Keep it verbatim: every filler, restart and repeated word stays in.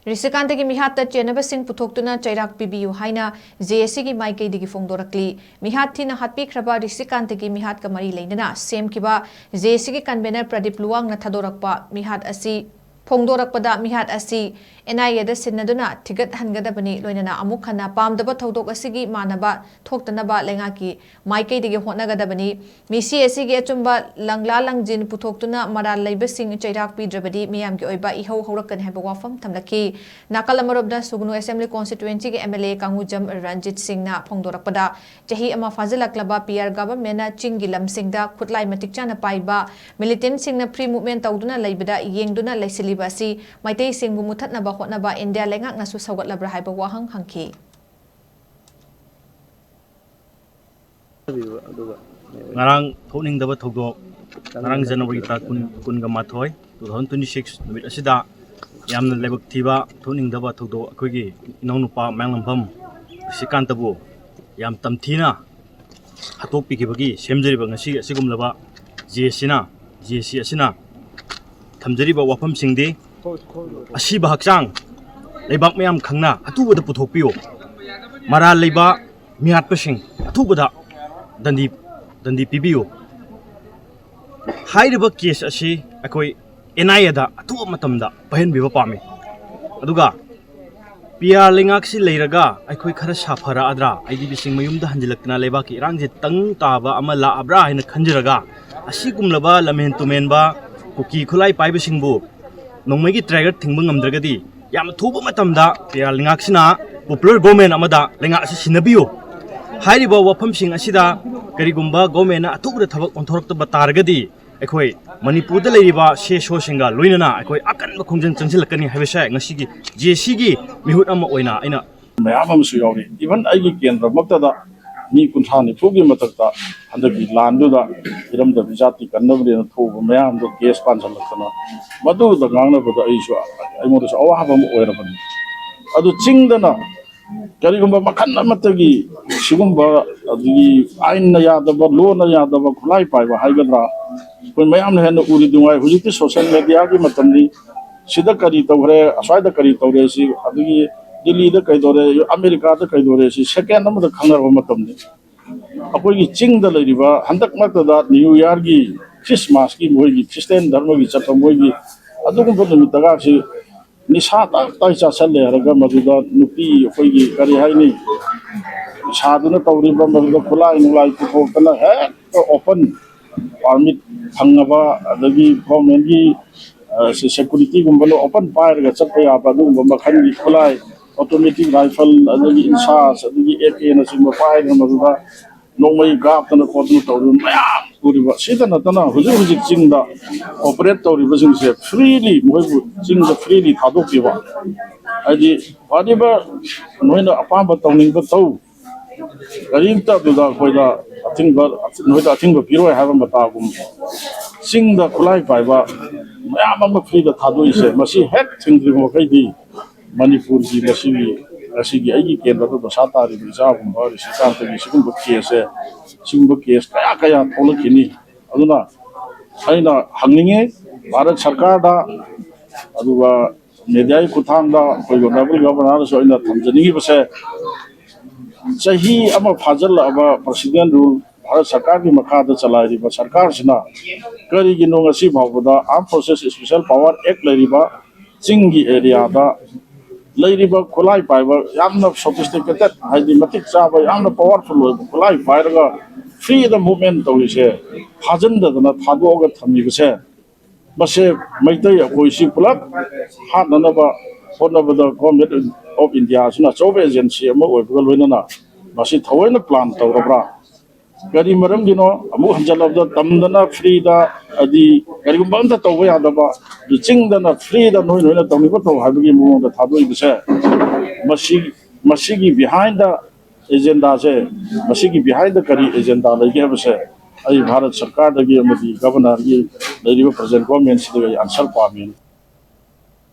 ꯔꯤꯁꯤꯀꯥꯟꯇꯒꯤ ꯃꯤꯍꯥꯠꯇ ꯆꯦꯟꯅꯕꯁꯤꯡ ꯄꯨꯊꯣꯛꯇꯨꯅ ꯆꯩꯔꯥꯛ ꯄꯤꯕꯤꯌꯨ ꯍꯥꯏꯅ ꯖꯦ ꯑꯦ ꯁꯤꯒꯤ ꯃꯥꯏꯀꯩꯗꯒꯤ ꯐꯣꯡꯗꯣꯔꯛꯂꯤ꯫ ꯃꯤꯍꯥꯠ ꯊꯤꯅ ꯍꯥꯠꯄꯤꯈ꯭ꯔꯕ ꯔꯤꯁꯤꯀꯥꯟꯇꯒꯤ ꯃꯤꯍꯥꯠꯀ ꯃꯔꯤ ꯂꯩꯅꯅ ꯁꯦꯝꯈꯤꯕ ꯖꯦ ꯑꯦ ꯁꯤꯒꯤ ꯀꯟꯚꯦꯅꯔ ꯄ꯭ꯔꯗꯤꯞ ꯂꯨꯋꯥꯡꯅ ꯊꯥꯗꯣꯔꯛꯄ ꯃꯤꯍꯥꯠ ꯑꯁꯤ, ꯐꯣꯡꯗꯣꯔꯛꯄꯗ ꯃꯤꯍꯥꯠ ꯑꯁꯤ ꯑꯦꯟ ꯑꯥꯏ ꯑꯦꯗ ꯁꯤꯟꯅꯗꯨꯅ ꯊꯤꯒꯠꯍꯟꯒꯗꯕꯅꯤ꯫ ꯂꯣꯏꯅꯅ ꯑꯃꯨꯛ ꯍꯟꯅ ꯄꯥꯝꯗꯕ ꯊꯧꯗꯣꯛ ꯑꯁꯤꯒꯤ ꯃꯥꯟꯅꯕ ꯊꯣꯛꯇꯅꯕ ꯂꯩꯉꯥꯛꯀꯤ ꯃꯥꯏꯀꯩꯗꯒꯤ ꯍꯣꯠꯅꯒꯗꯕꯅꯤ꯫ ꯃꯤꯁꯤ ꯑꯁꯤꯒꯤ ꯑꯆꯨꯝꯕ ꯂꯪꯂꯥ ꯂꯪꯖꯤꯟ ꯄꯨꯊꯣꯛꯇꯨꯅ ꯃꯔꯥꯜ ꯂꯩꯕꯁꯤꯡ ꯆꯩꯔꯥꯛ ꯄꯤꯗ꯭ꯔꯕꯗꯤ ꯃꯤꯌꯥꯝꯒꯤ ꯑꯣꯏꯕ ꯏꯍꯧ ꯍꯧꯔꯛꯀꯅꯤ ꯍꯥꯏꯕ ꯋꯥꯐꯝ ꯊꯝꯂꯛꯈꯤ꯫ ꯅꯥꯀꯜ ꯑꯃꯔꯣꯝꯗ ꯁꯨꯒꯅꯨ ꯑꯦꯁꯦꯝꯕ꯭ꯂꯤ ꯀꯣꯟꯁꯇꯤꯇ꯭ꯋꯦꯟꯁꯤꯒꯤ M L A Kangujam Ranjit ꯁꯤꯡꯅ ꯐꯣꯡꯗꯣꯔꯛꯄꯗ, ꯆꯍꯤ ꯑꯃ ꯐꯥꯖꯤꯜꯂꯛꯂꯕ ꯄꯤ ꯑꯥꯔ ꯒꯚꯔꯟꯃꯦꯟꯠꯅ ꯆꯤꯡꯒꯤ ꯂꯝꯁꯤꯡꯗ ꯈꯨꯠꯂꯥꯏ ꯃꯇꯤꯛ ꯆꯥꯅ ꯄꯥꯏꯕ ꯃꯤꯂꯤꯇꯦꯟꯠꯁꯤꯡꯅ ꯐ꯭ꯔꯤ ꯃꯨꯚꯃꯦꯟꯠ ꯇꯧꯗꯨꯅ ꯂꯩꯕꯗ ꯌꯦꯡꯗꯨꯅ ꯂꯩꯁꯤꯜꯂꯤꯕ ꯑꯁꯤ ꯃꯩꯇꯩꯁꯤꯡꯕꯨ ꯃꯨꯊꯠꯅꯕ ꯍꯣꯠꯅꯕ ꯏꯟꯗꯤꯌꯥ ꯂꯩꯉꯥꯛꯅꯁꯨ ꯁꯧꯒꯠꯂꯕ꯭ꯔꯥ ꯍꯥꯏꯕ ꯋꯥꯍꯪ ꯍꯪꯈꯤ꯫ ꯉꯔꯥꯡ ꯊꯣꯛꯅꯤꯡꯗꯕ ꯊꯧꯗꯣꯛ, ꯉꯔꯥꯡ ꯖꯅꯋꯥꯔꯤ ꯇꯥꯡ ꯀꯨꯟ, ꯀꯨꯟꯒ ꯃꯥꯊꯣꯏ, two thousand twenty six ꯅꯨꯃꯤꯠ ꯑꯁꯤꯗ ꯌꯥꯝꯅ ꯂꯥꯏꯕꯛ ꯊꯤꯕ, ꯊꯣꯛꯅꯤꯡꯗꯕ ꯊꯧꯗꯣꯛ, ꯑꯩꯈꯣꯏꯒꯤ ꯏꯅꯥꯎꯅꯨꯄꯥ ꯃꯌꯥꯡꯂꯥꯡꯕꯝ ꯔꯤꯁꯤꯀꯥꯟꯇꯕꯨ ꯌꯥꯝ ꯇꯝꯊꯤꯅ ꯍꯥꯠꯇꯣꯛꯄꯤꯈꯤꯕꯒꯤ ꯁꯦꯝꯖꯔꯤꯕ ꯉꯁꯤ ꯑꯁꯤꯒꯨꯝꯂꯕ ꯖꯦ ꯑꯦ ꯁꯤꯅ, ꯖꯦ ꯑꯦ ꯁꯤ ꯑꯁꯤꯅ ꯊꯝꯖꯔꯤꯕ ꯋꯥꯐꯝꯁꯤꯡꯗꯤ: ꯑꯁꯤꯕ ꯍꯛꯆꯥꯡ ꯂꯩꯕꯥꯛ ꯃꯌꯥꯝ ꯈꯪꯅ ꯑꯊꯨꯕꯗ ꯄꯨꯊꯣꯛꯄꯤꯌꯨ꯫ ꯃꯔꯥꯜ ꯂꯩꯕ ꯃꯤꯍꯥꯠꯄꯁꯤꯡ ꯑꯊꯨꯕꯗ ꯗꯟꯗꯤ, ꯗꯟꯗꯤ ꯄꯤꯕꯤꯌꯨ꯫ ꯍꯥꯏꯔꯤꯕ ꯀꯦꯁ ꯑꯁꯤ ꯑꯩꯈꯣꯏ ꯑꯦꯟ ꯑꯥꯏ ꯑꯦꯗ ꯑꯊꯨꯕ ꯃꯇꯝꯗ ꯄꯥꯏꯍꯟꯕꯤꯕ ꯄꯥꯝꯃꯤ꯫ ꯑꯗꯨꯒ ꯄꯤ ꯑꯥꯔ ꯂꯩꯉꯥꯛꯁꯤ ꯂꯩꯔꯒ ꯑꯩꯈꯣꯏ ꯈꯔ ꯁꯥꯐꯔꯛꯑꯗ꯭ꯔꯥ, ꯑꯥꯏ ꯗꯤ ꯕꯤꯁꯤꯡ ꯃꯌꯨꯝꯗ ꯍꯟꯖꯤꯜꯂꯛꯇꯅ ꯂꯩꯕꯥꯛꯀꯤ ꯏꯔꯥꯡꯁꯦ ꯇꯪ ꯇꯥꯕ ꯑꯃ ꯂꯥꯛꯑꯕ꯭ꯔꯥ ꯍꯥꯏꯅ ꯈꯟꯖꯔꯒ, ꯑꯁꯤꯒꯨꯝꯂꯕ ꯂꯝꯍꯦꯟ ꯇꯨꯃꯦꯟꯕ ꯀꯨꯀꯤ ꯈꯨꯠꯂꯥꯏ ꯄꯥꯏꯕꯁꯤꯡꯕꯨ ꯅꯣꯡꯃꯩꯒꯤ ꯇ꯭ꯔꯥꯏꯒꯔ ꯊꯤꯡꯕ ꯉꯝꯗ꯭ꯔꯒꯗꯤ, ꯌꯥꯝꯅ ꯊꯨꯕ ꯃꯇꯝꯗ ꯄꯤ ꯑꯥꯔ ꯂꯩꯉꯥꯛꯁꯤꯅ ꯄꯣꯄꯨꯂꯔ ꯒꯣꯔꯃꯦꯟ ꯑꯃꯗ ꯂꯩꯉꯥꯛ ꯑꯁꯤ ꯁꯤꯟꯅꯕꯤꯌꯨ꯫ ꯍꯥꯏꯔꯤꯕ ꯋꯥꯐꯝꯁꯤꯡ ꯑꯁꯤꯗ ꯀꯔꯤꯒꯨꯝꯕ ꯒꯣꯔꯃꯦꯟꯅ ꯑꯊꯨꯕꯗ ꯊꯕꯛ ꯑꯣꯟꯊꯣꯔꯛꯇꯕ ꯇꯥꯔꯒꯗꯤ, ꯑꯩꯈꯣꯏ ꯃꯅꯤꯄꯨꯔꯗ ꯂꯩꯔꯤꯕ ꯁꯤ ꯑꯦꯁ ꯑꯣꯁꯤꯡꯒ ꯂꯣꯏꯅꯅ ꯑꯩꯈꯣꯏ ꯑꯀꯟꯕ ꯈꯣꯡꯖꯪ ꯆꯪꯁꯤꯜꯂꯛꯀꯅꯤ ꯍꯥꯏꯕꯁꯦ ꯉꯁꯤꯒꯤ ꯖꯦ ꯑꯦ ꯁꯤꯒꯤ ꯃꯤꯍꯨꯠ ꯑꯃ ꯑꯣꯏꯅ ꯑꯩꯅ ꯃꯌꯥꯝ ꯑꯃꯁꯨ ꯌꯥꯎꯔꯤ꯫ Even ꯑꯩꯒꯤ ꯀꯦꯟꯗ꯭ꯔꯃꯛꯇꯗ ꯃꯤ ꯀꯨꯟꯊ꯭ꯔꯥ ꯅꯤꯐꯨꯒꯤ ꯃꯊꯛꯇ ꯍꯟꯗꯛꯀꯤ ꯂꯥꯟꯗꯨꯗ ꯏꯔꯝꯗꯝ ꯏꯖꯥꯇꯤ ꯀꯟꯅꯕꯅꯦꯅ ꯊꯣꯛꯎꯕ ꯃꯌꯥꯝꯗꯣ ꯀꯦꯁ ꯄꯥꯟꯁꯤꯜꯂꯛꯇꯅ, ꯃꯗꯨꯗ ꯉꯥꯡꯅꯕꯗ ꯑꯩꯁꯨ, ꯑꯩꯉꯣꯟꯗꯁꯨ ꯑꯋꯥꯕ ꯑꯃ ꯑꯣꯏꯔꯕꯅꯤ꯫ ꯑꯗꯨ ꯆꯤꯡꯗꯅ ꯀꯔꯤꯒꯨꯝꯕ ꯃꯈꯜ ꯑꯃꯠꯇꯒꯤ ꯁꯤꯒꯨꯝꯕ, ꯑꯗꯒꯤ ꯑꯥꯏꯟꯅ ꯌꯥꯗꯕ, ꯂꯣꯅ ꯌꯥꯗꯕ ꯈꯨꯠꯂꯥꯏ ꯄꯥꯏꯕ ꯍꯥꯏꯒꯗ꯭ꯔꯥ, ꯑꯩꯈꯣꯏ ꯃꯌꯥꯝꯅ ꯍꯦꯟꯅ ꯎꯔꯤꯗꯨꯉꯥꯏ, ꯍꯧꯖꯤꯛꯇꯤ ꯁꯣꯁꯤꯌꯦꯜ ꯃꯦꯗꯤꯌꯥꯒꯤ ꯃꯇꯝꯅꯤ꯫ ꯁꯤꯗ ꯀꯔꯤ ꯇꯧꯈ꯭ꯔꯦ, ꯑꯁ꯭ꯋꯥꯏꯗ ꯀꯔꯤ ꯇꯧꯔꯦ, ꯁꯤ ꯑꯗꯒꯤ ꯗꯤꯜꯂꯤꯗ ꯀꯩꯗꯧꯔꯦ, ꯑꯃꯦꯔꯤꯀꯥꯗ ꯀꯩꯗꯧꯔꯦ, ꯁꯤ ꯁꯦꯀꯦꯟ ꯑꯃꯗ ꯈꯪꯅꯔꯕ ꯃꯇꯝꯅꯤ꯫ ꯑꯩꯈꯣꯏꯒꯤ ꯆꯤꯡꯗ ꯂꯩꯔꯤꯕ, ꯍꯟꯗꯛ ꯅꯠꯇꯗ ꯅ꯭ꯌꯨ ꯏꯌꯥꯔꯒꯤ, ꯈ꯭ꯔꯤꯁꯃꯥꯁꯀꯤ, ꯃꯣꯏꯒꯤ ꯈ꯭ꯔꯤꯁꯇꯤꯌꯥꯟ ꯙꯔꯃꯒꯤ ꯆꯠꯄ ꯃꯣꯏꯒꯤ ꯑꯗꯨꯒꯨꯝꯕ ꯅꯨꯃꯤꯠꯇꯒꯁꯤ ꯅꯤꯁꯥ ꯇꯞ ꯇꯥꯏ ꯆꯥꯁꯜꯂꯦ ꯍꯥꯏꯔꯒ ꯃꯗꯨꯗ ꯅꯨꯄꯤ ꯑꯩꯈꯣꯏꯒꯤ, ꯀꯔꯤ ꯍꯥꯏꯅꯤ, ꯅꯤꯁꯥꯗꯨꯅ ꯇꯧꯔꯤꯕ ꯃꯗꯨꯗ ꯈꯨꯠꯂꯥꯏ ꯅꯨꯡꯂꯥꯏ ꯄꯨꯊꯣꯛꯇꯅ ꯍꯦꯛꯇ ꯑꯣꯄꯟ ꯄꯥꯔꯃꯤꯠ ꯐꯪꯉꯕ, ꯑꯗꯒꯤ ꯒꯣꯔꯃꯦꯟꯒꯤ ꯁꯦꯀꯨꯔꯤꯇꯤꯒꯨꯝꯕꯅ ꯑꯣꯄꯟ ꯄꯥꯏꯔꯒ ꯆꯠꯄ ꯌꯥꯕ ꯑꯗꯨꯒꯨꯝꯕ ꯃꯈꯜꯒꯤ ꯈꯨꯠꯂꯥꯏ, ꯑꯣꯇꯣꯃꯦꯇꯤꯛ ꯔꯥꯏꯐꯜ, ꯑꯗꯒꯤ ꯏꯟꯁꯥꯁ, ꯑꯗꯒꯤ ꯑꯦ ꯀꯦꯅꯆꯤꯡꯕ ꯄꯥꯏꯗꯅ ꯃꯗꯨꯗ ꯅꯣꯡꯃꯩ ꯀꯥꯞꯇꯅ ꯈꯣꯠꯇꯅ ꯇꯧꯗꯅ ꯃꯌꯥꯝ ꯎꯔꯤꯕ꯫ ꯁꯤꯗ ꯅꯠꯇꯅ ꯍꯧꯖꯤꯛ ꯍꯧꯖꯤꯛ ꯆꯤꯡꯗ ꯑꯣꯄꯔꯦꯠ ꯇꯧꯔꯤꯕꯁꯤꯡꯁꯦ ꯐ꯭ꯔꯤꯂꯤ, ꯃꯈꯣꯏꯕꯨ ꯆꯤꯡꯗ ꯐ꯭ꯔꯤꯂꯤ ꯊꯥꯗꯣꯛꯄꯤꯕ꯫ ꯍꯥꯏꯗꯤ, ꯋꯥꯔꯤꯕ ꯅꯣꯏꯅ ꯑꯄꯥꯝꯕ ꯇꯧꯅꯤꯡꯕ ꯇꯧ, ꯀꯔꯤꯝꯇ ꯑꯗꯨꯗ ꯑꯩꯈꯣꯏꯗ ꯑꯊꯤꯡꯕ, ꯅꯣꯏꯗ ꯑꯊꯤꯡꯕ ꯄꯤꯔꯣꯏ ꯍꯥꯏꯕ ꯃꯇꯥꯒꯨꯝ꯫ ꯆꯤꯡꯗ ꯈꯨꯠꯂꯥꯏ ꯄꯥꯏꯕ ꯃꯌꯥꯝ ꯑꯃ ꯐ꯭ꯔꯤꯗ ꯊꯥꯗꯣꯛꯏꯁꯦ, ꯃꯁꯤ ꯍꯦꯛ ꯊꯤꯡꯗ꯭ꯔꯤꯕ ꯃꯈꯩꯗꯤ ꯃꯅꯤꯄꯨꯔꯒꯤ ꯃꯁꯤꯒꯤ, ꯉꯁꯤꯒꯤ ꯑꯩꯒꯤ ꯀꯦꯟꯗ꯭ꯔꯗ ꯗꯁꯥ ꯇꯥꯔꯤꯕ ꯏꯆꯥꯒꯨꯝꯕ ꯔꯤꯁꯤꯀꯥꯟꯇꯒꯤ ꯁꯤꯒꯨꯝꯕ ꯀꯦꯁꯁꯦ, ꯁꯤꯒꯨꯝꯕ ꯀꯦꯁ ꯀꯌꯥ ꯀꯌꯥ ꯊꯣꯛꯂꯛꯈꯤꯅꯤ꯫ ꯑꯗꯨꯅ ꯑꯩꯅ ꯍꯪꯅꯤꯡꯉꯤ ꯚꯥꯔꯠ ꯁꯔꯀꯥꯔꯗ, ꯑꯗꯨꯒ ꯃꯦꯗꯤꯌꯥꯒꯤ ꯈꯨꯠꯊꯥꯡꯗ ꯑꯩꯈꯣꯏ ꯑꯣꯅꯔꯦꯕꯜ ꯒꯕꯔꯅꯔꯗꯁꯨ ꯑꯩꯅ ꯊꯝꯖꯅꯤꯡꯉꯤꯕꯁꯦ, ꯆꯍꯤ ꯑꯃ ꯐꯥꯖꯤꯜꯂꯛꯑꯕ ꯄ꯭ꯔꯁꯤꯗꯦꯟ ꯔꯨꯜ, ꯚꯥꯔꯠ ꯁꯔꯀꯥꯔꯒꯤ ꯃꯈꯥꯗ ꯆꯂꯥꯏꯔꯤꯕ ꯁꯔꯀꯥꯔꯁꯤꯅ ꯀꯔꯤꯒꯤꯅꯣ ꯉꯁꯤ ꯐꯥꯎꯕꯗ ꯑꯥꯔꯝ ꯐꯣꯔꯁꯦꯁ ꯏꯁꯄꯤꯁꯦꯜ ꯄꯥꯋꯔ ꯑꯦꯛ ꯂꯩꯔꯤꯕ ꯆꯤꯡꯒꯤ ꯑꯦꯔꯤꯌꯥꯗ ꯂꯩꯔꯤꯕ ꯈꯨꯠꯂꯥꯏ ꯄꯥꯏꯕ, ꯌꯥꯝꯅ ꯁꯣꯐꯤꯁꯇꯤꯀꯦꯇꯦꯠ, ꯍꯥꯏꯗꯤ ꯃꯇꯤꯛ ꯆꯥꯕ, ꯌꯥꯝꯅ ꯄꯥꯋꯔꯐꯨꯜ ꯑꯣꯏꯕ ꯈꯨꯠꯂꯥꯏ ꯄꯥꯏꯔꯒ ꯐ꯭ꯔꯤꯗ ꯃꯨꯞꯃꯦꯟ ꯇꯧꯔꯤꯁꯦ ꯐꯥꯖꯤꯟꯗꯗꯅ ꯊꯥꯗꯣꯛꯑꯒ ꯊꯝꯃꯤꯕꯁꯦ, ꯃꯁꯦ ꯃꯩꯇꯩ ꯑꯩꯈꯣꯏꯁꯤ ꯄꯨꯂꯞ ꯍꯥꯠꯅꯅꯕ ꯍꯣꯠꯅꯕꯗ ꯒꯣꯔꯃꯦꯟ ꯑꯣꯐ ꯏꯟꯗꯤꯌꯥꯁꯤꯅ ꯑꯆꯧꯕ ꯑꯦꯖꯦꯟꯁꯤ ꯑꯃ ꯑꯣꯏꯕꯒ ꯂꯣꯏꯅꯅ ꯃꯁꯤ ꯊꯑꯣꯏꯅ ꯄ꯭ꯂꯥꯟ ꯇꯧꯔꯕ꯭ꯔꯥ? ꯀꯔꯤ ꯃꯔꯝꯒꯤꯅꯣ? ꯑꯃꯨꯛ ꯍꯟꯖꯜꯂꯕꯗ ꯇꯝꯗꯅ ꯐ꯭ꯔꯤꯗ, ꯍꯥꯏꯗꯤ ꯀꯔꯤꯒꯨꯝꯕ ꯑꯝꯇ ꯇꯧꯕ ꯌꯥꯗꯕ, ꯑꯗꯨ ꯆꯤꯡꯗꯅ ꯐ꯭ꯔꯤꯗ ꯅꯣꯏ ꯅꯣꯏꯅ ꯇꯧꯅꯤꯡꯕ ꯇꯧ ꯍꯥꯏꯕꯒꯤ ꯃꯑꯣꯡꯗ ꯊꯥꯗꯣꯛꯏꯕꯁꯦ, ꯃꯁꯤ, ꯃꯁꯤꯒꯤ ꯕꯤꯍꯥꯏꯟꯗ ꯑꯦꯖꯦꯟꯗꯥꯁꯦ, ꯃꯁꯤꯒꯤ ꯕꯤꯍꯥꯏꯟꯗ ꯀꯔꯤ ꯑꯦꯖꯦꯟꯗꯥ ꯂꯩꯒꯦ ꯍꯥꯏꯕꯁꯦ ꯑꯩ ꯚꯥꯔꯠ ꯁꯔꯀꯥꯔꯗꯒꯤ ꯑꯃꯗꯤ ꯒꯕꯔꯅꯔꯒꯤ ꯂꯩꯔꯤꯕ ꯄ꯭ꯔꯖꯦꯟ ꯒꯣꯔꯃꯦꯟꯁꯤꯗꯒꯤ ꯑꯩ ꯑꯟꯁꯔ ꯄꯥꯝꯃꯤ꯫